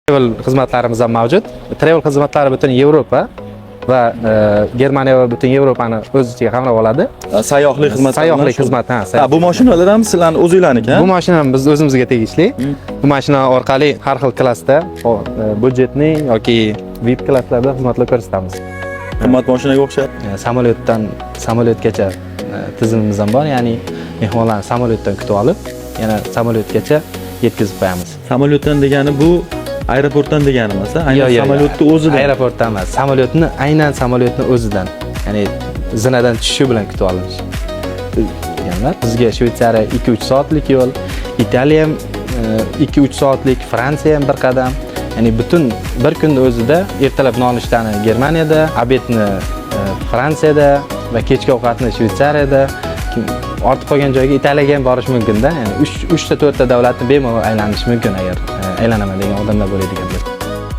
Travel xizmatlarimiz ham mavjud. Travel xizmatlari butun Yevropa va Germaniya va butun Yevropani o'z ichiga qamrab oladi. Sayyohlik xizmatlari. Sayyohlik xizmati, ha. Ha, bu mashinalar ham sizlarni o'zinglarniki, ha? Bu mashina ham biz o'zimizga tegishli. Bu mashina orqali har xil klassda, бюджетный yoki VIP klasslarda xizmatlar ko'rsatamiz. Qimmat mashinaga o'xshab. Samolyotdan samolyotgacha tizimimiz ham bor, ya'ni mehmonlarni samolyotdan kutib olib, yana samolyotgacha yetkazib qo'yamiz. Samolyotdan degani bu aeroportdan degani emas, ha? Aynan Yo'q, yo'q, yo'q. Samolyotni o'zidan. Aeroportdan emas, samolyotni, aynan samolyotni o'zidan. Ya'ni zinadan tushishi bilan kutib olinish. Deganlar. Bizga Shvetsariya 2-3 soatlik yo'l, Italiya ham 2-3 soatlik, Fransiya ham bir qadam. Ya'ni butun bir kunda o'zida ertalab nonushtani Germaniyada, обед ni Fransiyada va kechki ovqatni Shvetsariyada, ortib qolgan joyga, Italiyaga ham borish mumkinda. Ya'ni 3 ta 4 ta davlatni bemalol aylanish mumkin, agar aylanaman degan odamlar bo'ladigan bo'lsa.